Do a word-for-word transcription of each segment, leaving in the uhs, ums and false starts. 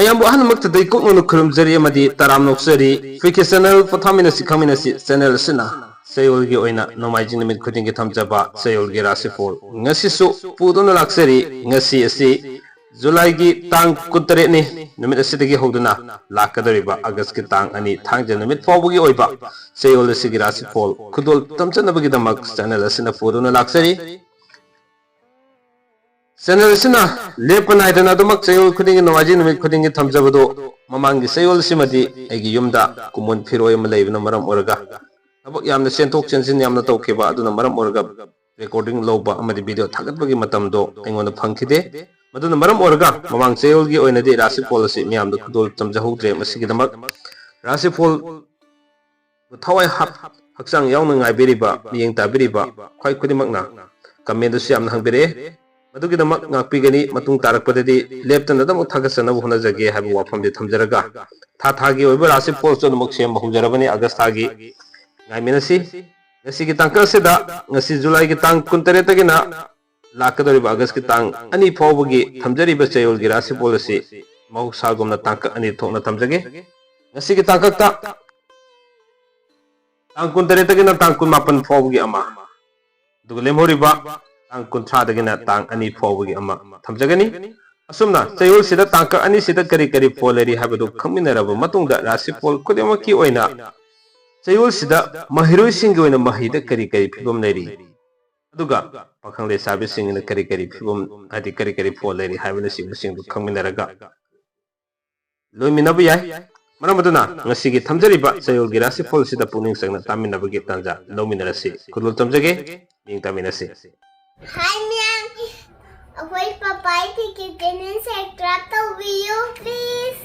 ꯃꯌꯥꯝꯕꯨ ꯑꯍꯥꯟꯕꯃꯛꯇꯗ ꯏꯀꯨꯞ ꯅꯧꯅ ꯈꯨꯔꯨꯝꯖꯔꯤ ꯑꯃꯗꯤ ꯇꯔꯥꯝꯅ ꯑꯣꯛꯆꯔꯤ꯫ ꯄꯤ ꯀꯦ ꯆꯦꯅꯦꯜ ꯄꯣꯊꯥꯃꯤꯟꯅꯁꯤ ꯈꯪꯃꯤꯟꯅꯁꯤ ꯆꯦꯅꯦꯜ ꯑꯁꯤꯅ ꯆꯌꯣꯜꯒꯤ ꯑꯣꯏꯅ ꯅꯣꯡꯃꯥꯏꯖꯤꯡ ꯅꯨꯃꯤꯠ ꯈꯨꯗꯤꯡꯒꯤ ꯊꯝꯖꯕ ꯆꯌꯣꯜꯒꯤ ꯔꯥꯁꯤꯐꯣꯜ ꯉꯁꯤꯁꯨ ꯄꯨꯗꯨꯅ ꯂꯥꯛꯆꯔꯤ꯫ ꯉꯁꯤ ꯑꯁꯤ ꯖꯨꯂꯥꯏꯒꯤ ꯇꯥꯡ ꯀꯨꯟꯇꯔꯦꯠꯅꯤ꯫ ꯅꯨꯃꯤꯠ ꯑꯁꯤꯗꯒꯤ ꯍꯧꯗꯨꯅ ꯂꯥꯛꯀꯗꯧꯔꯤꯕ ꯑꯥꯒꯁꯀꯤ ꯇꯥꯡ ꯑꯅꯤ ꯊꯥꯡꯖ ꯅꯨꯃꯤꯠ ꯐꯥꯎꯕꯒꯤ ꯑꯣꯏꯕ ꯆꯌꯣꯜ ꯑꯁꯤꯒꯤ ꯔꯥꯁꯤꯐꯣꯜ ꯈꯨꯗꯣꯜ ꯇꯝꯖꯅꯕꯒꯤꯗꯃꯛ ꯆꯦꯅꯦꯜ ꯑꯁꯤꯅ ꯄꯨꯗꯨꯅ ꯂꯥꯛꯆꯔꯤ꯫ ꯆꯦꯅꯦꯜ ꯑꯁꯤꯅ ꯂꯦꯞꯄ ꯅꯥꯏꯗꯅ ꯑꯗꯨꯃꯛ ꯆꯌꯣꯜ ꯈꯨꯗꯤꯡꯒꯤ, ꯅꯣꯡꯃꯥꯏꯖꯤꯡ ꯅꯨꯃꯤꯠ ꯈꯨꯗꯤꯡꯒꯤ ꯊꯝꯖꯕꯗꯨ ꯃꯃꯥꯡꯒꯤ ꯆꯌꯣꯜꯁꯤꯃꯗꯤ ꯑꯩꯒꯤ ꯌꯨꯝꯗ ꯀꯨꯝꯑꯣꯟ ꯐꯤꯔꯣꯏ ꯑꯃ ꯂꯩꯕꯅ ꯃꯔꯝ ꯑꯣꯏꯔꯒ ꯊꯕꯛ ꯌꯥꯝꯅ ꯆꯦꯟꯊꯣꯛ ꯆꯦꯟꯁꯤꯟ ꯌꯥꯝꯅ ꯇꯧꯈꯤꯕ ꯑꯗꯨꯅ ꯃꯔꯝ ꯑꯣꯏꯔꯒ ꯔꯦꯀꯣꯔꯗꯤꯡ ꯂꯧꯕ ꯑꯃꯗꯤ ꯚꯤꯗꯤꯑꯣ ꯊꯥꯒꯠꯄꯒꯤ ꯃꯇꯝꯗꯣ ꯑꯩꯉꯣꯟꯗ ꯐꯪꯈꯤꯗꯦ꯫ ꯃꯗꯨꯅ ꯃꯔꯝ ꯑꯣꯏꯔꯒ ꯃꯃꯥꯡ ꯆꯌꯣꯜꯒꯤ ꯑꯣꯏꯅꯗꯤ ꯔꯥꯁꯤꯐꯣꯜ ꯑꯁꯤ ꯃꯤꯌꯥꯝꯗ ꯈꯨꯗꯣꯜ ꯇꯝꯖꯍꯧꯗ꯭ꯔꯦ꯫ ꯃꯁꯤꯒꯤꯗꯃꯛ ꯔꯥꯁꯤꯐꯣꯜ ꯊꯋꯥꯏ ꯍꯥꯞ-, ꯍꯛꯆꯥꯡ ꯌꯥꯎꯅ ꯉꯥꯏꯕꯤꯔꯤꯕ, ꯃꯤꯠꯌꯦꯡ ꯇꯥꯕꯤꯔꯤꯕ ꯈ꯭ꯋꯥꯏ ꯈꯨꯗꯤꯡꯃꯛꯅ ꯀꯃꯦꯟꯗꯁꯨ ꯌꯥꯝꯅ ꯍꯪꯕꯤꯔꯛꯑꯦ꯫ ꯃꯗꯨꯒꯤꯗꯃꯛ ꯉꯥꯛꯄꯤꯒꯅꯤ꯫ ꯃꯇꯨꯡ ꯇꯥꯔꯛꯄꯗꯗꯤ ꯂꯦꯞꯇꯅ ꯑꯗꯨꯃꯛ ꯊꯥꯒꯠꯆꯅꯕ ꯍꯣꯠꯅꯖꯒꯦ ꯍꯥꯏꯕ ꯋꯥꯐꯝꯗꯤ ꯊꯝꯖꯔꯒ, ꯊꯥ ꯊꯥꯒꯤ ꯑꯣꯏꯕ ꯔꯥꯁꯤ ꯐꯣꯜꯁꯨ ꯑꯗꯨꯃꯛ ꯁꯦꯝꯕ ꯍꯧꯖꯔꯕꯅꯤ꯫ ꯑꯥꯒꯁ ꯊꯥꯒꯤ ꯉꯥꯏꯃꯤꯟꯅꯁꯤ꯫ ꯉꯁꯤꯒꯤ ꯇꯥꯡꯀꯛ ꯑꯁꯤꯗ, ꯉꯁꯤ ꯖꯨꯂꯥꯏꯒꯤ ꯇꯥꯡ ꯀꯨꯟꯇꯔꯦꯠꯇꯒꯤꯅ ꯂꯥꯛꯀꯗꯧꯔꯤꯕ ꯑꯥꯒꯁꯀꯤ ꯇꯥꯡ ꯑꯅꯤ ꯐꯥꯎꯕꯒꯤ ꯊꯝꯖꯔꯤꯕ ꯆꯌꯣꯜꯒꯤ ꯔꯥꯁꯤ ꯐꯣꯜ ꯑꯁꯤ ꯃꯍꯧꯁꯥꯒꯨꯝꯅ ꯇꯥꯡꯀꯛ ꯑꯅꯤ ꯊꯣꯛꯅ ꯊꯝꯖꯒꯦ꯫ ꯉꯁꯤꯒꯤ ꯇꯥꯡꯀꯛꯇ ꯇꯥꯡ ꯀꯨꯟꯇꯔꯦꯠꯇꯒꯤꯅ ꯇꯥꯡ ꯀꯨꯟꯃꯥꯄꯟ ꯐꯥꯎꯕꯒꯤ ꯑꯃ, ꯑꯗꯨꯒ ꯂꯦꯝꯍꯧꯔꯤꯕ ꯇꯥꯡ ꯀꯨꯟꯊ꯭ꯔꯥꯗꯒꯤꯅ ꯇꯥꯡ ꯑꯅꯤ ꯐꯥꯎꯕꯒꯤ ꯑꯃ ꯊꯝꯖꯒꯅꯤ꯫ ꯑꯁꯨꯝꯅ ꯆꯌꯣꯜꯁꯤꯗ ꯇꯥꯡꯀꯛ ꯑꯅꯤꯁꯤꯗ ꯀꯔꯤ ꯀꯔꯤ ꯐꯣꯜ ꯂꯩꯔꯤ ꯍꯥꯏꯕꯗꯨ ꯈꯪꯃꯤꯟꯅꯔꯕ ꯃꯇꯨꯡꯗ, ꯔꯥꯁꯤ ꯐꯣꯜ ꯈꯨꯗꯤꯡꯃꯛꯀꯤ ꯑꯣꯏꯅ ꯆꯌꯣꯜꯁꯤꯗ ꯃꯍꯩꯔꯣꯏꯁꯤꯡꯒꯤ ꯑꯣꯏꯅ ꯃꯍꯩꯗ ꯀꯔꯤ ꯀꯔꯤ ꯐꯤꯕꯝ ꯂꯩꯔꯤ, ꯑꯗꯨꯒ ꯄꯥꯈꯪ ꯂꯩꯁꯥꯕꯤꯁꯤꯡꯒꯤꯅ ꯀꯔꯤ ꯀꯔꯤ ꯐꯤꯕꯝ, ꯍꯥꯏꯗꯤ ꯀꯔꯤ ꯀꯔꯤ ꯐꯣꯜ ꯂꯩꯔꯤ ꯍꯥꯏꯕꯅꯆꯤꯡꯕꯁꯤꯡꯗꯨ ꯈꯪꯃꯤꯟꯅꯔꯒ ꯂꯣꯏꯃꯤꯟꯅꯕ ꯌꯥꯏ꯫ ꯃꯔꯝ ꯑꯗꯨꯅ ꯉꯁꯤꯒꯤ ꯊꯝꯖꯔꯤꯕ ꯆꯌꯣꯜꯒꯤ ꯔꯥꯁꯤꯐꯣꯜꯁꯤꯗ ꯄꯨꯛꯅꯤꯡ ꯆꯪꯅ ꯇꯥꯃꯤꯟꯅꯕꯒꯤ ꯇꯥꯟꯖꯥ ꯂꯧꯃꯤꯟꯅꯔꯁꯤ꯫ ꯈꯨꯗꯣꯜ ꯇꯝꯖꯒꯦ꯫ ꯃꯤꯡ ꯇꯥꯃꯤꯟꯅꯁꯤ꯫ ꯍꯥꯏ ꯃꯌꯥꯝ, ꯑꯩꯈꯣꯏ ꯄꯄꯥꯏ ꯇꯤꯀꯦꯠ ꯆꯦꯅꯦꯜ ꯁꯕꯁꯀ꯭ꯔꯥꯏꯕ ꯇꯧꯕꯤꯌꯨ, please꯫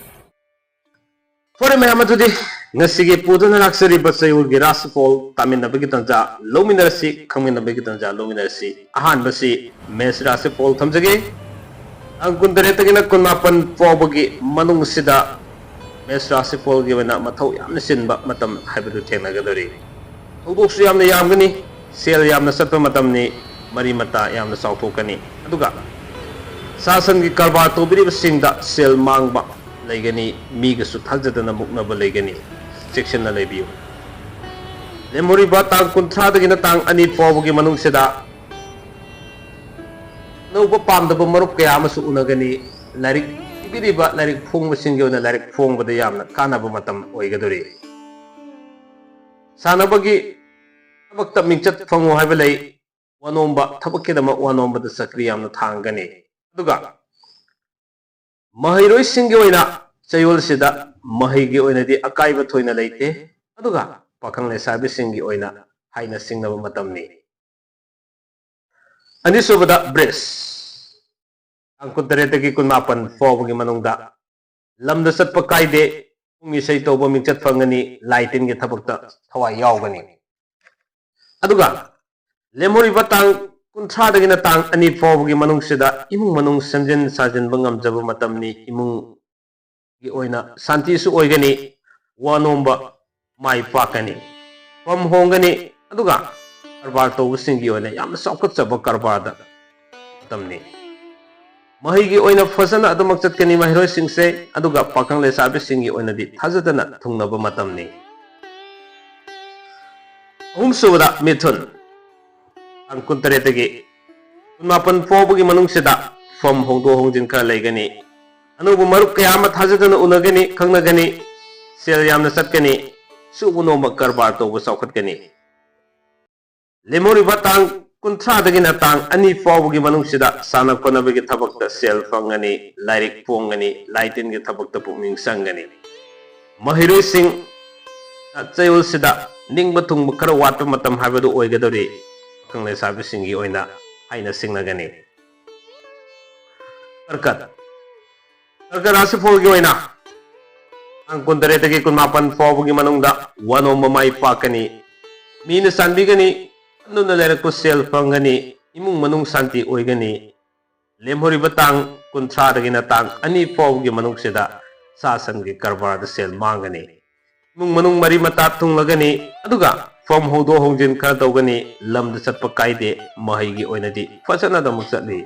ꯐꯔꯦ ꯃꯌꯥꯝ, ꯑꯗꯨꯗꯤ ꯉꯁꯤꯒꯤ ꯄꯨꯗꯨꯅ ꯂꯥꯛꯆꯔꯤꯕ ꯆꯌꯣꯜꯒꯤ ꯔꯥꯁꯤꯐꯣꯜ ꯇꯥꯃꯤꯟꯅꯕꯒꯤ ꯇꯥꯟꯖꯥ ꯂꯧꯃꯤꯟꯅꯔꯁꯤ, ꯈꯪꯃꯤꯟꯅꯕꯒꯤ ꯇꯥꯟꯖꯥ ꯂꯧꯃꯤꯟꯅꯔꯁꯤ꯫ ꯑꯍꯥꯟꯕꯁꯤ ꯃꯦꯁ ꯔꯥꯁꯤꯐꯣꯜ ꯊꯝꯖꯒꯦ꯫ ꯇꯥꯡ ꯀꯨꯟꯇꯔꯦꯠꯇꯒꯤꯅ ꯀꯨꯟꯃꯥꯄꯟ ꯐꯥꯎꯕꯒꯤ ꯃꯅꯨꯡꯁꯤꯗ ꯃꯦꯁ ꯔꯥꯁꯤꯐꯣꯜꯒꯤ ꯑꯣꯏꯅ ꯃꯊꯧ ꯌꯥꯝꯅ ꯆꯤꯟꯕ ꯃꯇꯝ ꯍꯥꯏꯕꯗꯨ ꯊꯦꯡꯅꯒꯗꯧꯔꯤ꯫ ꯊꯧꯗꯣꯛꯁꯨ ꯌꯥꯝꯅ ꯌꯥꯝꯒꯅꯤ, ꯁꯦꯜ ꯌꯥꯝꯅ ꯆꯠꯄ ꯃꯇꯝꯅꯤ, ꯃꯔꯤ ꯃꯇꯥ ꯌꯥꯝꯅ ꯆꯥꯎꯊꯣꯛꯀꯅꯤ꯫ ꯑꯗꯨꯒ ꯁꯥ ꯁꯟꯒꯤ ꯀꯔꯕꯥꯔ ꯇꯧꯕꯤꯔꯤꯕꯁꯤꯡꯗ ꯁꯦꯜ ꯃꯥꯡꯕ, ꯂꯩꯒꯅꯤ, ꯃꯤꯒꯁꯨ ꯊꯥꯖꯗꯅ ꯃꯨꯛꯅꯕ ꯂꯩꯒꯅꯤ꯫ ꯆꯦꯛꯁꯤꯟꯅ ꯂꯩꯕꯤꯌꯨ꯫ ꯂꯦꯝꯍꯧꯔꯤꯕ ꯇꯥꯡ ꯀꯨꯟꯊ꯭ꯔꯥꯗꯒꯤꯅ ꯇꯥꯡ ꯑꯅꯤ ꯐꯥꯎꯕꯒꯤ ꯃꯅꯨꯡꯁꯤꯗ ꯑꯅꯧꯕ ꯄꯥꯝꯗꯕ ꯃꯔꯨꯞ ꯀꯌꯥ ꯑꯃꯁꯨ ꯎꯅꯒꯅꯤ꯫ ꯂꯥꯏꯔꯤꯛ ꯏꯕꯤꯔꯤꯕ ꯂꯥꯏꯔꯤꯛ ꯐꯣꯡꯕꯁꯤꯡꯒꯤ ꯑꯣꯏꯅ ꯂꯥꯏꯔꯤꯛ ꯐꯣꯡꯕꯗ ꯌꯥꯝꯅ ꯀꯥꯟꯅꯕ ꯃꯇꯝ ꯑꯣꯏꯒꯗꯧꯔꯤ꯫ ꯁꯥꯟꯅꯕꯒꯤ ꯊꯕꯛꯇ ꯃꯤꯡꯆꯠ ꯐꯪꯉꯨ ꯍꯥꯏꯕ ꯂꯩ꯫ ꯋꯥꯅꯣꯝꯕ, ꯊꯕꯛꯀꯤꯗꯃꯛ ꯋꯥꯅꯣꯝꯕꯗ ꯆꯀ꯭ꯔꯤ ꯌꯥꯝꯅ ꯊꯥꯡꯒꯅꯤ꯫ ꯑꯗꯨꯒ ꯃꯍꯩꯔꯣꯏꯁꯤꯡꯒꯤ ꯑꯣꯏꯅ ꯆꯌꯣꯜꯁꯤꯗ ꯃꯍꯩꯒꯤ ꯑꯣꯏꯅꯗꯤ ꯑꯀꯥꯏꯕ ꯊꯣꯏꯅ ꯂꯩꯇꯦ꯫ ꯑꯗꯨꯒ ꯄꯥꯈꯪ ꯂꯩꯁꯥꯕꯤꯁꯤꯡꯒꯤ ꯑꯣꯏꯅ ꯍꯥꯏꯅ ꯁꯤꯡꯅꯕ ꯃꯇꯝꯅꯤ꯫ ꯑꯅꯤꯁꯨꯕꯗ ꯕ꯭ꯔꯤꯖ, ꯇꯥꯡ ꯀꯨꯟꯇꯔꯦꯠꯇꯒꯤ ꯀꯨꯟꯃꯥꯄꯟ ꯐꯥꯎꯕꯒꯤ ꯃꯅꯨꯡꯗ ꯂꯝꯗ ꯆꯠꯄ ꯀꯥꯏꯗꯦ, ꯄꯨꯡ ꯏꯁꯩ ꯇꯧꯕ ꯃꯤꯡꯆꯠ ꯐꯪꯒꯅꯤ, ꯂꯥꯏ ꯇꯤꯟꯒꯤ ꯊꯕꯛꯇ ꯊꯋꯥꯏ ꯌꯥꯎꯒꯅꯤ꯫ ꯑꯗꯨꯒ ꯂꯦꯝꯍꯧꯔꯤꯕ ꯇꯥꯡ ꯀꯨꯟꯊ꯭ꯔꯥꯗꯒꯤꯅ ꯇꯥꯡ ꯑꯅꯤ ꯐꯥꯎꯕꯒꯤ ꯃꯅꯨꯡꯁꯤꯗ ꯏꯃꯨꯡ ꯃꯅꯨꯡ ꯁꯦꯝꯖꯤꯟ ꯁꯥꯖꯤꯟꯕ ꯉꯝꯖꯕ ꯃꯇꯝꯅꯤ꯫ ꯏꯃꯨꯡꯒꯤ ꯑꯣꯏꯅ ꯁꯥꯟꯇꯤꯁꯨ ꯑꯣꯏꯒꯅꯤ, ꯋꯥ ꯅꯣꯝꯕ ꯃꯥꯏ ꯄꯥꯛꯀꯅꯤ, ꯐꯝ ꯍꯣꯡꯒꯅꯤ, ꯑꯗꯨꯒ ꯀꯔꯕꯥꯔ ꯇꯧꯕꯁꯤꯡꯒꯤ ꯑꯣꯏꯅ ꯌꯥꯝꯅ ꯆꯥꯎꯈꯠꯆꯕ ꯀꯔꯕꯥꯔꯗ ꯃꯇꯝꯅꯤ꯫ ꯃꯍꯩꯒꯤ ꯑꯣꯏꯅ ꯐꯖꯅ ꯑꯗꯨꯃꯛ ꯆꯠꯀꯅꯤ ꯃꯍꯩꯔꯣꯏꯁꯤꯡꯁꯦ, ꯑꯗꯨꯒ ꯄꯥꯈꯪ ꯂꯩꯁꯥꯕꯤꯁꯤꯡꯒꯤ ꯑꯣꯏꯅꯗꯤ ꯊꯥꯖꯗꯅ ꯊꯨꯡꯅꯕ ꯃꯇꯝꯅꯤ꯫ ꯑꯍꯨꯝꯁꯨꯕꯗ ꯃꯤꯊꯨꯟ, ꯇꯥꯡ ꯀꯨꯟꯇꯔꯦꯠꯇꯒꯤ ꯀꯨꯟꯃꯥꯄꯟ ꯐꯥꯎꯕꯒꯤ ꯃꯅꯨꯡꯁꯤꯗ ꯐꯝ ꯍꯣꯡꯗꯣꯛ ꯍꯣꯡꯖꯤꯟ ꯈꯔ ꯂꯩꯒꯅꯤ꯫ ꯑꯅꯧꯕ ꯃꯔꯨꯞ ꯀꯌꯥ ꯑꯃ ꯊꯥꯖꯗꯅ ꯎꯅꯒꯅꯤ, ꯈꯪꯅꯒꯅꯤ, ꯁꯦꯜ ꯌꯥꯝꯅ ꯆꯠꯀꯅꯤ, ꯁꯨꯕ ꯅꯣꯝꯕ ꯀꯔꯕꯥꯔ ꯇꯧꯕ ꯆꯥꯎꯈꯠꯀꯅꯤ꯫ ꯂꯦꯝꯍꯧꯔꯤꯕ ꯇꯥꯡ ꯀꯨꯟꯊ꯭ꯔꯥꯗꯒꯤꯅ ꯇꯥꯡ ꯑꯅꯤ ꯐꯥꯎꯕꯒꯤ ꯃꯅꯨꯡꯁꯤꯗ ꯁꯥꯟꯅ ꯈꯣꯠꯅꯕꯒꯤ ꯊꯕꯛꯇ ꯁꯦꯜ ꯐꯪꯒꯅꯤ, ꯂꯥꯏꯔꯤꯛ ꯐꯣꯡꯒꯅꯤ, ꯂꯥꯏ ꯇꯤꯟꯒꯤ ꯊꯕꯛꯇ ꯄꯨꯛꯅꯤꯡ ꯆꯪꯒꯅꯤ꯫ ꯃꯍꯩꯔꯣꯏꯁꯤꯡ ꯆꯌꯣꯜꯁꯤꯗ ꯅꯤꯡꯕ ꯊꯨꯡꯕ ꯈꯔ ꯋꯥꯠꯄ ꯃꯇꯝ ꯍꯥꯏꯕꯗꯨ ꯑꯣꯏꯒꯗꯧꯔꯤ꯫ ꯄꯥꯈꯪ ꯂꯩꯁꯥꯕꯤꯁꯤꯡꯒꯤ ꯑꯣꯏꯅ ꯍꯥꯏꯅ ꯁꯤꯡꯅꯒꯅꯤ꯫ ꯀꯔꯀꯠ, ꯀꯔꯀꯠ ꯔꯥꯁꯤꯐꯣꯜꯒꯤ ꯑꯣꯏꯅ ꯇꯥꯡ ꯀꯨꯟꯇꯔꯦꯠꯇꯒꯤ ꯀꯨꯟꯃꯥꯄꯟ ꯐꯥꯎꯕꯒꯤ ꯃꯅꯨꯡꯗ ꯋꯥꯅꯣꯝꯕ ꯃꯥꯏ ꯄꯥꯛꯀꯅꯤ꯫ ꯃꯤꯅ ꯆꯥꯟꯕꯤꯒꯅꯤ, ꯇꯝꯗꯨꯅ ꯂꯩꯔꯛꯄ ꯁꯦꯜ ꯐꯪꯒꯅꯤ, ꯏꯃꯨꯡ ꯃꯅꯨꯡ ꯁꯥꯟꯇꯤ ꯑꯣꯏꯒꯅꯤ꯫ ꯂꯦꯝꯍꯧꯔꯤꯕ ꯇꯥꯡ ꯀꯨꯟꯊ꯭ꯔꯥꯗꯒꯤꯅ ꯇꯥꯡ ꯑꯅꯤ ꯐꯥꯎꯕꯒꯤ ꯃꯅꯨꯡꯁꯤꯗ ꯁꯥ ꯁꯟꯒꯤ ꯀꯔꯕꯥꯔꯗ ꯁꯦꯜ ꯃꯥꯡꯒꯅꯤ꯫ ꯏꯃꯨꯡ ꯃꯅꯨꯡ ꯃꯔꯤ ꯃꯇꯥ ꯊꯨꯡꯂꯒꯅꯤ, ꯑꯗꯨꯒ ꯐꯝ ꯍꯣꯡꯗꯣꯛ ꯍꯣꯡꯖꯤꯟ ꯈꯔ ꯇꯧꯒꯅꯤ꯫ ꯂꯝꯗ ꯆꯠꯄ ꯀꯥꯏꯗꯦ, ꯃꯍꯩꯒꯤ ꯑꯣꯏꯅꯗꯤ ꯐꯖꯅ ꯑꯗꯨꯃꯛ ꯆꯠꯂꯤ꯫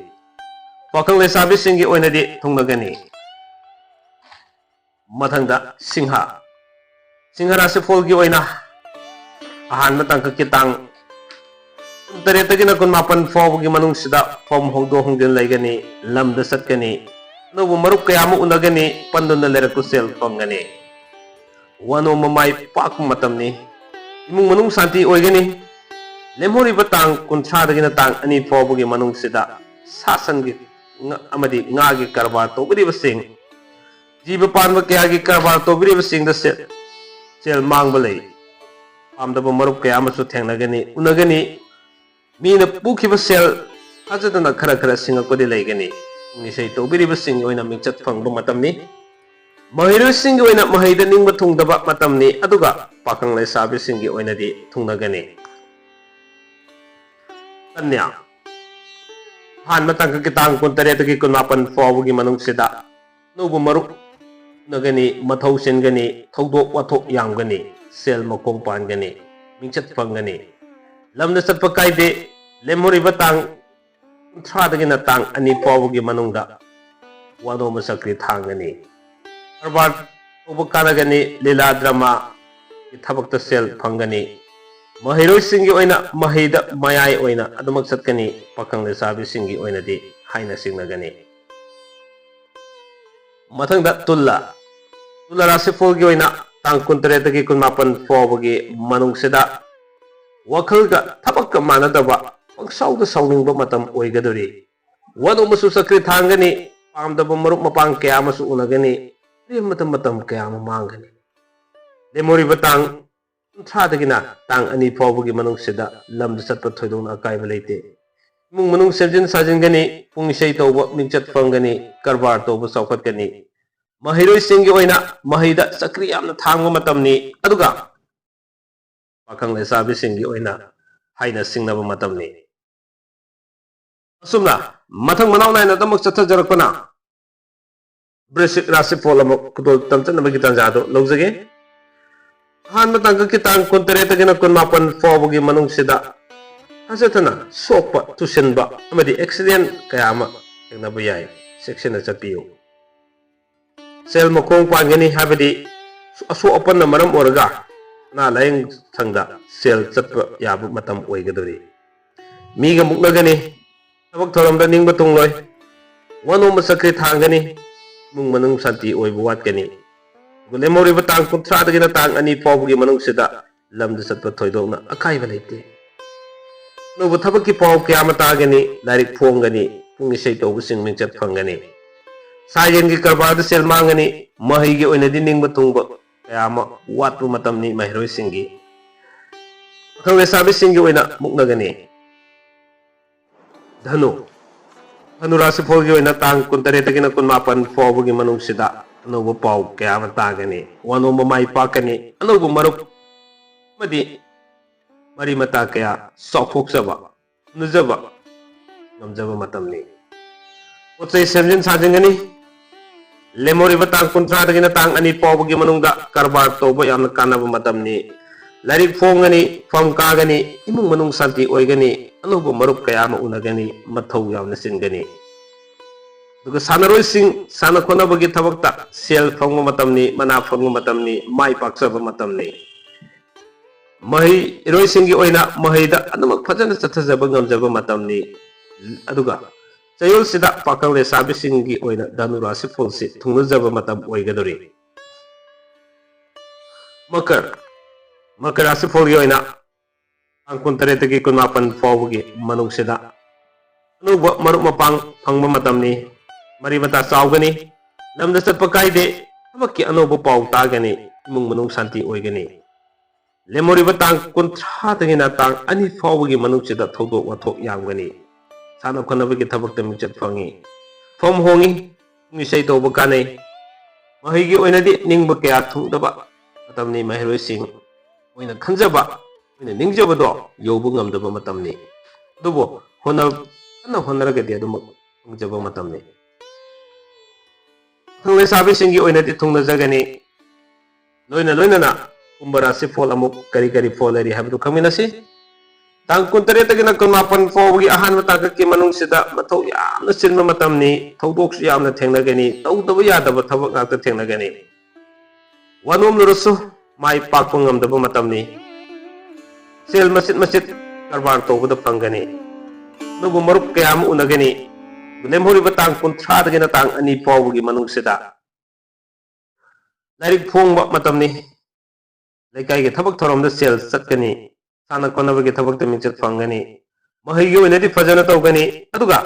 ꯄꯥꯈꯪ ꯂꯩꯁꯥꯕꯤꯁꯤꯡꯒꯤ ꯑꯣꯏꯅꯗꯤ ꯊꯨꯡꯂꯒꯅꯤ꯫ ꯃꯊꯪꯗ ꯁꯤꯡꯍ꯫ ꯁꯤꯡꯍ ꯔꯥꯁꯤꯐꯣꯜꯒꯤ ꯑꯣꯏꯅ ꯑꯍꯥꯟꯕ ꯇꯥꯡꯀꯛꯀꯤ ꯇꯥꯡ ꯀꯨꯟꯇꯔꯦꯠꯇꯒꯤꯅ ꯀꯨꯟꯃꯥꯄꯟ ꯐꯥꯎꯕꯒꯤ ꯃꯅꯨꯡꯁꯤꯗ ꯐꯝ ꯍꯣꯡꯗꯣꯛ ꯍꯣꯡꯖꯤꯟ ꯂꯩꯒꯅꯤ, ꯂꯝꯗ ꯆꯠꯀꯅꯤ, ꯑꯅꯧꯕ ꯃꯔꯨꯞ ꯀꯌꯥ ꯑꯃ ꯎꯅꯒꯅꯤ, ꯄꯟꯗꯨꯅ ꯂꯩꯔꯛꯄ ꯁꯦꯜ ꯐꯪꯒꯅꯤ꯫ ꯋꯥꯅꯣꯝꯕ ꯃꯥꯏ ꯄꯥꯛꯄ ꯃꯇꯝꯅꯤ꯫ ꯏꯃꯨꯡ ꯃꯅꯨꯡ ꯁꯥꯟꯇꯤ ꯑꯣꯏꯒꯅꯤ꯫ ꯂꯦꯝꯍꯧꯔꯤꯕ ꯇꯥꯡ ꯀꯨꯟꯊ꯭ꯔꯥꯗꯒꯤꯅ ꯇꯥꯡ ꯑꯅꯤ ꯐꯥꯎꯕꯒꯤ ꯃꯅꯨꯡꯁꯤꯗ ꯁꯥ ꯁꯟꯒꯤ ꯉ-, ꯑꯃꯗꯤ ꯉꯥꯒꯤ ꯀꯔꯕꯥꯔ ꯇꯧꯕꯤꯔꯤꯕꯁꯤꯡ, ꯖꯤꯕ ꯄꯥꯟꯕ ꯀꯌꯥꯒꯤ ꯀꯔꯕꯥꯔ ꯇꯧꯕꯤꯔꯤꯕꯁꯤꯡꯗ ꯁꯦ-, ꯁꯦꯜ ꯃꯥꯡꯕ ꯂꯩ꯫ ꯄꯥꯝꯗꯕ ꯃꯔꯨꯞ ꯀꯌꯥ ꯑꯃꯁꯨ ꯊꯦꯡꯅꯒꯅꯤ, ꯎꯅꯒꯅꯤ꯫ ꯃꯤꯅ ꯄꯨꯈꯤꯕ ꯁꯦꯜ ꯊꯥꯖꯗꯅ ꯈꯔ ꯈꯔ ꯁꯤꯡꯉꯛꯄꯗꯤ ꯂꯩꯒꯅꯤ꯫ ꯄꯨꯡ ꯏꯁꯩ ꯇꯧꯕꯤꯔꯤꯕꯁꯤꯡꯒꯤ ꯑꯣꯏꯅ ꯃꯤꯡꯆꯠ ꯐꯪꯕ ꯃꯇꯝꯅꯤ꯫ ꯃꯍꯩꯔꯣꯏꯁꯤꯡꯒꯤ ꯑꯣꯏꯅ ꯃꯍꯩꯗ ꯅꯤꯡꯕ ꯊꯨꯡꯗꯕ ꯃꯇꯝꯅꯤ, ꯑꯗꯨꯒ ꯄꯥꯈꯪ ꯂꯩꯁꯥꯕꯤꯁꯤꯡꯒꯤ ꯑꯣꯏꯅꯗꯤ ꯊꯨꯡꯅꯒꯅꯤ꯫ ꯀꯟꯌꯥ꯫ ꯑꯍꯥꯟꯕ ꯇꯥꯡꯀꯛꯀꯤ ꯇꯥꯡ ꯀꯨꯟꯇꯔꯦꯠꯇꯒꯤ ꯀꯨꯟꯃꯥꯄꯟ ꯐꯥꯎꯕꯒꯤ ꯃꯅꯨꯡꯁꯤꯗ ꯑꯅꯧꯕ ꯃꯔꯨꯞ ꯎꯅꯒꯅꯤ, ꯃꯊꯧ ꯆꯤꯟꯒꯅꯤ, ꯊꯧꯗꯣꯛ ꯋꯥꯊꯣꯛ ꯌꯥꯝꯒꯅꯤ, ꯁꯦꯜ ꯃꯈꯣꯡ ꯄꯥꯟꯒꯅꯤ, ꯃꯤꯡꯆꯠ ꯐꯪꯒꯅꯤ꯫ ꯂꯝꯗ ꯆꯠꯄ ꯀꯥꯏꯗꯦ꯫ ꯂꯦꯝꯍꯧꯔꯤꯕ ꯇꯥꯡ ꯀꯨꯟꯊ꯭ꯔꯥꯗꯒꯤꯅ ꯇꯥꯡ ꯑꯅꯤ ꯐꯥꯎꯕꯒꯤ ꯃꯅꯨꯡꯗ ꯋꯥꯅꯣꯝꯕ ꯆꯀ꯭ꯔꯤ ꯊꯥꯡꯒꯅꯤ꯫ ꯀꯔꯕꯥꯔ ꯇꯧꯕ ꯀꯥꯟꯅꯒꯅꯤ, ꯂꯤꯂꯥ ꯗ꯭ꯔꯃꯥꯒꯤ ꯊꯕꯛꯇ ꯁꯦꯜ ꯐꯪꯒꯅꯤ꯫ ꯃꯍꯩꯔꯣꯏꯁꯤꯡꯒꯤ ꯑꯣꯏꯅ ꯃꯍꯩꯗ ꯃꯌꯥꯏ ꯑꯣꯏꯅ ꯑꯗꯨꯃꯛ ꯆꯠꯀꯅꯤ, ꯄꯥꯈꯪ ꯂꯩꯁꯥꯕꯤꯁꯤꯡꯒꯤ ꯑꯣꯏꯅꯗꯤ ꯍꯥꯏꯅ ꯆꯤꯡꯅꯒꯅꯤ꯫ ꯃꯊꯪꯗ ꯇꯨꯂꯥ꯫ ꯇꯨꯂꯥ ꯔꯥꯁꯤꯐꯣꯜꯒꯤ ꯑꯣꯏꯅ ꯇꯥꯡ ꯀꯨꯟꯇꯔꯦꯠꯇꯒꯤ ꯀꯨꯟꯃꯥꯄꯟ ꯐꯥꯎꯕꯒꯤ ꯃꯅꯨꯡꯁꯤꯗ ꯋꯥꯈꯜꯒ ꯊꯕꯛꯀ ꯃꯥꯟꯅꯗꯕ, ꯄꯪꯁꯥꯎꯗ ꯁꯥꯎꯅꯤꯡꯕ ꯃꯇꯝ ꯑꯣꯏꯒꯗꯧꯔꯤ꯫ ꯋꯥꯅꯣꯝꯕꯁꯨ ꯆꯀ꯭ꯔꯤ ꯊꯥꯡꯒꯅꯤ, ꯄꯥꯝꯗꯕ ꯃꯔꯨꯞ ꯃꯄꯥꯡ ꯀꯌꯥ ꯑꯃꯁꯨ ꯎꯅꯒꯅꯤ, ꯑꯔꯦꯝꯕꯗ ꯃꯇꯝ ꯀꯌꯥ ꯑꯃ ꯃꯥꯡꯒꯅꯤ꯫ ꯂꯦꯝꯍꯧꯔꯤꯕ ꯇꯥꯡ ꯀꯨꯟꯊ꯭ꯔꯥꯗꯒꯤꯅ ꯇꯥꯡ ꯑꯅꯤ ꯐꯥꯎꯕꯒꯤ ꯃꯅꯨꯡꯁꯤꯗ ꯂꯝꯗ ꯆꯠꯄ ꯊꯣꯏꯗꯣꯛꯅ ꯑꯀꯥꯏꯕ ꯂꯩꯇꯦ꯫ ꯏꯃꯨꯡ ꯃꯅꯨꯡ ꯁꯦꯝꯖꯤꯟ ꯁꯥꯖꯤꯟꯒꯅꯤ, ꯄꯨꯡ ꯏꯁꯩ ꯇꯧꯕ, ꯃꯤꯡꯆꯠ ꯐꯪꯒꯅꯤ, ꯀꯔꯕꯥꯔ ꯇꯧꯕ ꯆꯥꯎꯈꯠꯀꯅꯤ꯫ ꯃꯍꯩꯔꯣꯏꯁꯤꯡꯒꯤ ꯑꯣꯏꯅ ꯃꯍꯩꯗ ꯆꯀ꯭ꯔꯤ ꯌꯥꯝꯅ ꯊꯥꯡꯕ ꯃꯇꯝꯅꯤ, ꯑꯗꯨꯒ ꯄꯥꯈꯪ ꯂꯩꯁꯥꯕꯤꯁꯤꯡꯒꯤ ꯑꯣꯏꯅ ꯍꯥꯏꯅ ꯁꯤꯡꯅꯕ ꯃꯇꯝꯅꯤ꯫ ꯑꯁꯨꯝꯅ ꯃꯊꯪ ꯃꯅꯥꯎ ꯅꯥꯏꯅ ꯑꯗꯨꯃꯛ ꯆꯠꯊꯖꯔꯛꯄꯅ ꯕ꯭ꯔꯤꯁꯤꯛ ꯔꯥꯁꯤꯐꯣꯜ ꯑꯃ ꯈꯨꯗꯣꯜ ꯇꯝꯖꯅꯕꯒꯤ ꯇꯥꯟꯖꯥ ꯑꯗꯨ ꯂꯧꯖꯒꯦ꯫ ꯑꯍꯥꯟꯕ ꯇꯥꯡꯀꯛꯀꯤ ꯇꯥꯡ ꯀꯨꯟꯇꯔꯦꯠꯇꯒꯤꯅ ꯀꯨꯟꯃꯥꯄꯟ ꯐꯥꯎꯕꯒꯤ ꯃꯅꯨꯡꯁꯤꯗ ꯊꯥꯖꯗꯅ ꯁꯣꯛꯄ, ꯇꯨꯁꯤꯟꯕ ꯑꯃꯗꯤ ꯑꯦꯛꯁꯤꯗꯦꯟ ꯀꯌꯥ ꯑꯃ ꯊꯦꯡꯅꯕ ꯌꯥꯏ꯫ ꯆꯦꯛꯁꯤꯟꯅ ꯆꯠꯄꯤꯌꯨ꯫ ꯁꯦꯜ ꯃꯈꯣꯡ ꯄꯥꯟꯒꯅꯤ, ꯍꯥꯏꯕꯗꯤ ꯑꯁꯣꯛ ꯑꯄꯟꯅ ꯃꯔꯝ ꯑꯣꯏꯔꯒ ꯑꯅꯥ ꯂꯥꯌꯦꯡ ꯁꯪꯗ ꯁꯦꯜ ꯆꯠꯄ ꯌꯥꯕ ꯃꯇꯝ ꯑꯣꯏꯒꯗꯧꯔꯤ꯫ ꯃꯤꯒ ꯃꯨꯛꯅꯒꯅꯤ, ꯊꯕꯛ ꯊꯧꯔꯝꯗ ꯅꯤꯡꯕ ꯊꯨꯡꯂꯣꯏ, ꯋꯥꯅꯣꯝꯕ ꯆꯀ꯭ꯔꯤ ꯊꯥꯡꯒꯅꯤ, ꯏꯃꯨꯡ ꯃꯅꯨꯡ ꯁꯥꯟꯇꯤ ꯑꯣꯏꯕ ꯋꯥꯠꯀꯅꯤ꯫ ꯑꯗꯨꯒ ꯂꯦꯝꯍꯧꯔꯤꯕ ꯇꯥꯡ ꯀꯨꯟꯊ꯭ꯔꯥꯗꯒꯤꯅ ꯇꯥꯡ ꯑꯅꯤ ꯐꯥꯎꯕꯒꯤ ꯃꯅꯨꯡꯁꯤꯗ ꯂꯝꯗ ꯆꯠꯄ ꯊꯣꯏꯗꯣꯛꯅ ꯑꯀꯥꯏꯕ ꯂꯩꯇꯦ꯫ ꯑꯅꯧꯕ ꯊꯕꯛꯀꯤ ꯄꯥꯎ ꯀꯌꯥ ꯑꯃ ꯇꯥꯒꯅꯤ, ꯂꯥꯏꯔꯤꯛ ꯐꯣꯡꯒꯅꯤ, ꯄꯨꯡ ꯏꯁꯩ ꯇꯧꯕꯁꯤꯡ ꯃꯤꯡꯆꯠ ꯐꯪꯒꯅꯤ꯫ ꯁꯥ ꯌꯦꯟꯒꯤ ꯀꯔꯕꯥꯔꯗ ꯁꯦꯜ ꯃꯥꯡꯒꯅꯤ, ꯃꯍꯩꯒꯤ ꯑꯣꯏꯅꯗꯤ ꯅꯤꯡꯕ ꯊꯨꯡꯕ ꯀꯌꯥ ꯑꯃ ꯋꯥꯠꯄ ꯃꯇꯝꯅꯤ ꯃꯍꯩꯔꯣꯏꯁꯤꯡꯒꯤ꯫ ꯄꯥꯈꯪ ꯂꯩꯁꯥꯕꯤꯁꯤꯡꯒꯤ ꯑꯣꯏꯅ ꯃꯨꯛꯅꯒꯅꯤ꯫ ꯙꯅꯨ꯫ ꯙꯅꯨ ꯔꯥꯁꯤꯐꯣꯜꯒꯤ ꯑꯣꯏꯅ ꯇꯥꯡ ꯀꯨꯟꯇꯔꯦꯠꯇꯒꯤꯅ ꯀꯨꯟꯃꯥꯄꯟ ꯐꯥꯎꯕꯒꯤ ꯃꯅꯨꯡꯁꯤꯗ ꯑꯅꯧꯕ ꯄꯥꯎ ꯀꯌꯥ ꯑꯃ ꯇꯥꯒꯅꯤ꯫ ꯋꯥꯅꯣꯝꯕ ꯃꯥꯏ ꯄꯥꯛꯀꯅꯤ꯫ ꯑꯅꯧꯕ ꯃꯔꯨꯞ ꯑꯃꯗꯤ ꯃꯔꯤ ꯃꯇꯥ ꯀꯌꯥ ꯆꯥꯎꯊꯣꯛꯆꯕ, ꯎꯅꯖꯕ ꯉꯝꯖꯕ ꯃꯇꯝꯅꯤ꯫ ꯄꯣꯠ ꯆꯩ ꯁꯦꯝꯖꯤꯟ ꯁꯥꯖꯤꯟꯒꯅꯤ꯫ ꯂꯦꯝꯍꯧꯔꯤꯕ ꯇꯥꯡ ꯀꯨꯟꯊ꯭ꯔꯥꯗꯒꯤꯅ ꯇꯥꯡ ꯑꯅꯤ ꯐꯥꯎꯕꯒꯤ ꯃꯅꯨꯡꯗ ꯀꯔꯕꯥꯔ ꯇꯧꯕ ꯌꯥꯝꯅ ꯀꯥꯟꯅꯕ ꯃꯇꯝꯅꯤ꯫ ꯂꯥꯏꯔꯤꯛ ꯐꯣꯡꯒꯅꯤ, ꯐꯝ ꯀꯥꯒꯅꯤ, ꯏꯃꯨꯡ ꯃꯅꯨꯡ ꯁꯥꯟꯇꯤ ꯑꯣꯏꯒꯅꯤ, ꯑꯅꯧꯕ ꯃꯔꯨꯞ ꯀꯌꯥ ꯑꯃ ꯎꯅꯒꯅꯤ, ꯃꯊꯧ ꯌꯥꯝꯅ ꯆꯤꯟꯒꯅꯤ꯫ ꯑꯗꯨꯒ ꯁꯥꯟꯅꯔꯣꯏꯁꯤꯡ ꯁꯥꯟꯅ ꯈꯣꯠꯅꯕꯒꯤ ꯊꯕꯛꯇ ꯁꯦꯜ ꯐꯪꯕ ꯃꯇꯝꯅꯤ, ꯃꯅꯥ ꯐꯪꯕ ꯃꯇꯝꯅꯤ, ꯃꯥꯏ ꯄꯥꯛꯆꯕ ꯃꯇꯝꯅꯤ꯫ ꯃꯍꯩꯔꯣꯏꯁꯤꯡꯒꯤ ꯑꯣꯏꯅ ꯃꯍꯩꯗ ꯑꯗꯨꯃꯛ ꯐꯖꯅ ꯆꯠꯊꯖꯕ ꯉꯝꯖꯕ ꯃꯇꯝꯅꯤ꯫ ꯑꯗꯨꯒ ꯆꯌꯣꯜꯁꯤꯗ ꯄꯥꯈꯪ ꯂꯩꯁꯥꯕꯤꯁꯤꯡꯒꯤ ꯑꯣꯏꯅ ꯙꯅꯨ ꯔꯥꯁꯤꯐꯣꯜꯁꯤ ꯊꯨꯡꯅꯖꯕ ꯃꯇꯝ ꯑꯣꯏꯒꯗꯧꯔꯤ꯫ ꯃꯀꯔ, ꯃꯀꯔ ꯔꯥꯁꯤꯐꯣꯜꯒꯤ ꯑꯣꯏꯅ ꯇꯥꯡ ꯀꯨꯟꯇꯔꯦꯠꯇꯒꯤ ꯀꯨꯟꯃꯥꯄꯟ ꯐꯥꯎꯕꯒꯤ ꯃꯅꯨꯡꯁꯤꯗ ꯑꯅꯧꯕ ꯃꯔꯨꯞ ꯃꯄꯥꯡ ꯐꯪꯕ ꯃꯇꯝꯅꯤ꯫ ꯃꯔꯤ ꯃꯇꯥ ꯆꯥꯎꯒꯅꯤ꯫ ꯂꯝꯗ ꯆꯠꯄ ꯀꯥꯏꯗꯦ꯫ ꯊꯕꯛꯀꯤ ꯑꯅꯧꯕ ꯄꯥꯎ ꯇꯥꯒꯅꯤ꯫ ꯏꯃꯨꯡ ꯃꯅꯨꯡ ꯁꯥꯟꯇꯤ ꯑꯣꯏꯒꯅꯤ꯫ ꯂꯦꯝꯍꯧꯔꯤꯕ ꯇꯥꯡ ꯀꯨꯟꯊ꯭ꯔꯥꯗꯒꯤꯅ ꯇꯥꯡ ꯑꯅꯤ ꯐꯥꯎꯕꯒꯤ ꯃꯅꯨꯡꯁꯤꯗ ꯊꯧꯗꯣꯛ ꯋꯥꯊꯣꯛ ꯌꯥꯝꯒꯅꯤ꯫ ꯁꯥꯟꯅ ꯈꯣꯠꯅꯕꯒꯤ ꯊꯕꯛꯇ ꯃꯤꯡꯆꯠ ꯐꯪꯉꯤ꯫ ꯐꯝ ꯍꯣꯡꯉꯤ꯫ ꯄꯨꯡ ꯏꯁꯩ ꯇꯧꯕ ꯀꯥꯟꯅꯩ꯫ ꯃꯍꯩꯒꯤ ꯑꯣꯏꯅꯗꯤ ꯅꯤꯡꯕ ꯀꯌꯥ ꯊꯨꯡꯗꯕ ꯃꯇꯝꯅꯤ꯫ ꯃꯍꯩꯔꯣꯏꯁꯤꯡ ꯑꯣꯏꯅ ꯈꯟꯖꯕ, ꯑꯣꯏꯅ ꯅꯤꯡꯖꯕꯗꯣ ꯌꯧꯕ ꯉꯝꯗꯕ ꯃꯇꯝꯅꯤ꯫ ꯑꯗꯨꯕꯨ ꯍꯣꯠꯅ-, ꯀꯟꯅ ꯍꯣꯠꯅꯔꯒꯗꯤ ꯑꯗꯨꯃꯛ ꯐꯪꯖꯕ ꯃꯇꯝꯅꯤ꯫ ꯄꯥꯈꯪ ꯂꯩꯁꯥꯕꯤꯁꯤꯡꯒꯤ ꯑꯣꯏꯅꯗꯤ ꯊꯨꯡꯅꯖꯒꯅꯤ꯫ ꯂꯣꯏꯅ ꯂꯣꯏꯅꯅ ꯀꯨꯝꯚ ꯔꯥꯁꯤꯐꯣꯜ ꯑꯃꯨꯛ ꯀꯔꯤ ꯀꯔꯤ ꯐꯣꯜ ꯂꯩꯔꯤ ꯍꯥꯏꯕꯗꯨ ꯈꯪꯃꯤꯟꯅꯁꯤ꯫ ꯇꯥꯡ ꯀꯨꯟꯇꯔꯦꯠꯇꯒꯤꯅ ꯀꯨꯟꯃꯥꯄꯟ ꯐꯥꯎꯕꯒꯤ ꯑꯍꯥꯟꯕ ꯇꯥꯡꯀꯛꯀꯤ ꯃꯅꯨꯡꯁꯤꯗ ꯃꯊꯧ ꯌꯥꯝꯅ ꯆꯤꯟꯕ ꯃꯇꯝꯅꯤ꯫ ꯊꯧꯗꯣꯛꯁꯨ ꯌꯥꯝꯅ ꯊꯦꯡꯅꯒꯅꯤ꯫ ꯇꯧꯗꯕ ꯌꯥꯗꯕ ꯊꯕꯛ ꯉꯥꯛꯇ ꯊꯦꯡꯅꯒꯅꯤ꯫ ꯋꯥꯅꯣꯝꯂꯨꯔꯁꯨ ꯃꯥꯏ ꯄꯥꯛꯄ ꯉꯝꯗꯕ ꯃꯇꯝꯅꯤ꯫ ꯁꯦꯜ ꯃꯆꯤꯠ ꯃꯆꯤꯠ ꯀꯔꯕꯥꯔ ꯇꯧꯕꯗ ꯐꯪꯒꯅꯤ꯫ ꯑꯗꯨꯕꯨ ꯃꯔꯨꯞ ꯀꯌꯥ ꯑꯃ ꯎꯅꯒꯅꯤ꯫ ꯂꯦꯝꯍꯧꯔꯤꯕ ꯇꯥꯡ ꯀꯨꯟꯊ꯭ꯔꯥꯗꯒꯤꯅ ꯇꯥꯡ ꯑꯅꯤ ꯐꯥꯎꯕꯒꯤ ꯃꯅꯨꯡꯁꯤꯗ ꯂꯥꯏꯔꯤꯛ ꯐꯣꯡꯕ ꯃꯇꯝꯅꯤ꯫ ꯂꯩꯀꯥꯏꯒꯤ ꯊꯕꯛ ꯊꯧꯔꯝꯗ ꯁꯦꯜ ꯆꯠꯀꯅꯤ꯫ ꯁꯥꯟꯅ ꯈꯣꯠꯅꯕꯒꯤ ꯊꯕꯛꯇ ꯃꯤꯡꯆꯠ ꯐꯪꯒꯅꯤ꯫ ꯃꯍꯩꯒꯤ ꯑꯣꯏꯅꯗꯤ ꯐꯖꯅ ꯇꯧꯒꯅꯤ꯫ ꯑꯗꯨꯒ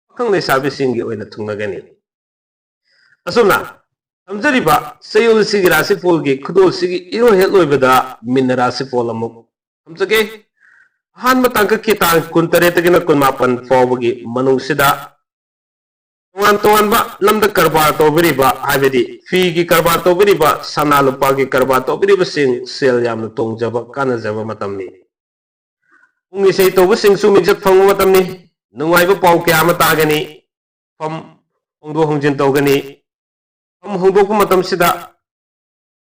ꯄꯥꯈꯪ ꯂꯩꯁꯥꯕꯤꯁꯤꯡꯒꯤ ꯑꯣꯏꯅ ꯊꯨꯡꯅꯒꯅꯤ꯫ ꯑꯁꯨꯝꯅ ꯊꯝꯖꯔꯤꯕ ꯆꯌꯣꯜ ꯑꯁꯤꯒꯤ ꯔꯥꯁꯤꯐꯣꯜꯒꯤ ꯈꯨꯗꯣꯜꯁꯤꯒꯤ ꯏꯔꯣꯏ ꯍꯦꯛ ꯂꯣꯏꯕꯗ ꯃꯤꯟꯅ ꯔꯥꯁꯤꯐꯣꯜ ꯑꯃꯨꯛ ꯊꯝꯖꯒꯦ꯫ ꯑꯍꯥꯟꯕ ꯇꯥꯡꯀꯛꯀꯤ ꯇꯥꯡ ꯀꯨꯟꯇꯔꯦꯠꯇꯒꯤꯅ ꯀꯨꯟꯃꯥꯄꯟ ꯐꯥꯎꯕꯒꯤ ꯃꯅꯨꯡꯁꯤꯗ ꯇꯣꯉꯥꯟ ꯇꯣꯉꯥꯟꯕ ꯂꯝꯗ ꯀꯔꯕꯥꯔ ꯇꯧꯕꯤꯔꯤꯕ, ꯍꯥꯏꯕꯗꯤ ꯐꯤꯒꯤ ꯀꯔꯕꯥꯔ ꯇꯧꯕꯤꯔꯤꯕ, ꯁꯅꯥ ꯂꯨꯄꯥꯒꯤ ꯀꯔꯕꯥꯔ ꯇꯧꯕꯤꯔꯤꯕꯁꯤꯡ ꯁꯦꯜ ꯌꯥꯝꯅ ꯇꯣꯡꯖꯕ, ꯀꯥꯟꯅꯖꯕ ꯃꯇꯝꯅꯤ꯫ ꯄꯨꯡ ꯏꯁꯩ ꯇꯧꯕꯁꯤꯡꯁꯨ ꯃꯤꯡꯆꯠ ꯐꯪꯕ ꯃꯇꯝꯅꯤ꯫ ꯅꯨꯡꯉꯥꯏꯕ ꯄꯥꯎ ꯀꯌꯥ ꯑꯃ ꯇꯥꯒꯅꯤ꯫ ꯐꯝ ꯍꯣꯡꯗꯣꯛ ꯍꯣꯡꯖꯤꯟ ꯇꯧꯒꯅꯤ꯫ ꯐꯝ ꯍꯣꯡꯗꯣꯛꯄ ꯃꯇꯝꯁꯤꯗ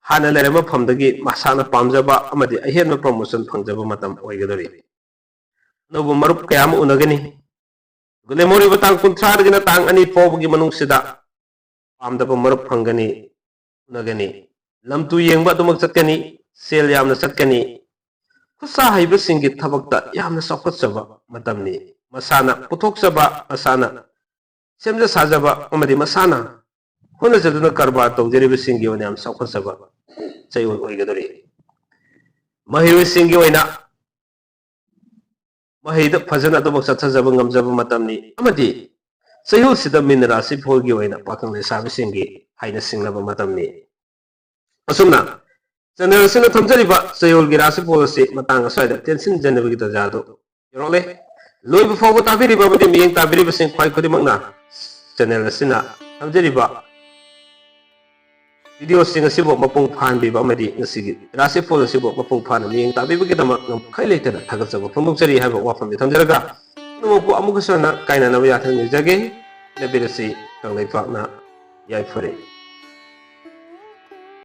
ꯍꯥꯟꯅ ꯂꯩꯔꯝꯕ ꯐꯝꯗꯒꯤ ꯃꯁꯥꯅ ꯄꯥꯝꯖꯕ ꯑꯃꯗꯤ ꯑꯍꯦꯟꯕ promotion ꯐꯪꯖꯕ ꯃꯇꯝ ꯑꯣꯏꯒꯗꯧꯔꯤ꯫ ꯑꯅꯧꯕ ꯃꯔꯨꯞ ꯀꯌꯥ ꯑꯃ ꯎꯅꯒꯅꯤ꯫ ꯑꯗꯨꯒ ꯂꯦꯝꯍꯧꯔꯤꯕ ꯇꯥꯡ ꯀꯨꯟꯊ꯭ꯔꯥꯗꯒꯤꯅ ꯇꯥꯡ ꯑꯅꯤ ꯐꯥꯎꯕꯒꯤ ꯃꯅꯨꯡꯁꯤꯗ ꯄꯥꯝꯗꯕ ꯃꯔꯨꯞ ꯐꯪꯒꯅꯤ, ꯎꯅꯒꯅꯤ꯫ ꯂꯝ ꯇꯨ ꯌꯦꯡꯕ ꯑꯗꯨꯃꯛ ꯆꯠꯀꯅꯤ, ꯁꯦꯜ ꯌꯥꯝꯅ ꯆꯠꯀꯅꯤ꯫ ꯈꯨꯠꯁꯥ ꯍꯩꯕꯁꯤꯡꯒꯤ ꯊꯕꯛꯇ ꯌꯥꯝꯅ ꯆꯥꯎꯈꯠꯆꯕ ꯃꯇꯝꯅꯤ꯫ ꯃꯁꯥꯅ ꯄꯨꯊꯣꯛꯆꯕ, ꯃꯁꯥꯅ ꯁꯦꯝꯖ ꯁꯥꯖꯕ ꯑꯃꯗꯤ ꯃꯁꯥꯅ ꯍꯣꯠꯅꯖꯗꯨꯅ ꯀꯔꯕꯥꯔ ꯇꯧꯖꯔꯤꯕꯁꯤꯡꯒꯤ ꯑꯣꯏꯅ ꯌꯥꯝ ꯆꯥꯎꯈꯠꯆꯕ ꯆꯌꯣꯜ ꯑꯣꯏꯒꯗꯧꯔꯤ꯫ ꯃꯍꯩꯔꯣꯏꯁꯤꯡꯒꯤ ꯑꯣꯏꯅ ꯃꯍꯩꯗ ꯐꯖꯅ ꯑꯗꯨꯃꯛ ꯆꯠꯊꯖꯕ ꯉꯝꯖꯕ ꯃꯇꯝꯅꯤ ꯑꯃꯗꯤ ꯆꯌꯣꯜꯁꯤꯗ ꯃꯤꯟ ꯔꯥꯁꯤꯐꯣꯜꯒꯤ ꯑꯣꯏꯅ ꯄꯥꯈꯪ ꯂꯩꯁꯥꯕꯤꯁꯤꯡꯒꯤ ꯍꯥꯏꯅ ꯁꯤꯡꯅꯕ ꯃꯇꯝꯅꯤ꯫ ꯑꯁꯨꯝꯅ channel ꯑꯁꯤꯅ ꯊꯝꯖꯔꯤꯕ ꯆꯌꯣꯜꯒꯤ ꯔꯥꯁꯤꯐꯣꯜ ꯑꯁꯤ ꯃꯇꯥꯡ ꯑꯁ꯭ꯋꯥꯏꯗ ꯇꯦꯟꯁꯤꯟꯖꯅꯕꯒꯤ ꯇꯥꯟꯖꯥ ꯑꯗꯨ ꯌꯧꯔꯛꯂꯦ꯫ ꯂꯣꯏꯕ ꯐꯥꯎꯕ ꯇꯥꯕꯤꯔꯤꯕ ꯑꯃꯗꯤ ꯃꯤꯠꯌꯦꯡ ꯇꯥꯕꯤꯔꯤꯕꯁꯤꯡ ꯈ꯭ꯋꯥꯏ ꯈꯨꯗꯤꯡꯃꯛꯅ channel ꯑꯁꯤꯅ ꯊꯝꯖꯔꯤꯕ videoꯁꯤꯡ ꯑꯁꯤꯕꯨ ꯃꯄꯨꯡ ꯐꯥꯍꯟꯕꯤꯕ ꯑꯃꯗꯤ ꯉꯁꯤꯒꯤ ꯔꯥꯁꯤꯐꯣꯜ ꯑꯁꯤꯕꯨ ꯃꯄꯨꯡ ꯐꯥꯅ ꯃꯤꯠꯌꯦꯡ ꯇꯥꯕꯤꯕꯒꯤꯗꯃꯛ ꯉꯝꯈꯩ ꯂꯩꯇꯅ ꯊꯥꯒꯠꯆꯕ ꯐꯣꯡꯗꯣꯛꯆꯔꯤ ꯍꯥꯏꯕ ꯋꯥꯐꯝꯁꯤ ꯊꯝꯖꯔꯒ ꯄꯨꯝꯅꯃꯛꯄꯨ ꯑꯃꯨꯛꯀꯁꯨ ꯍꯟꯅ ꯀꯥꯏꯅꯅꯕ ꯌꯥꯊꯪ ꯅꯤꯖꯒꯦ꯫ ꯅꯕꯤꯔ ꯑꯁꯤ ꯀꯪꯂꯩꯄꯥꯛꯅ ꯌꯥꯏꯐꯔꯦ꯫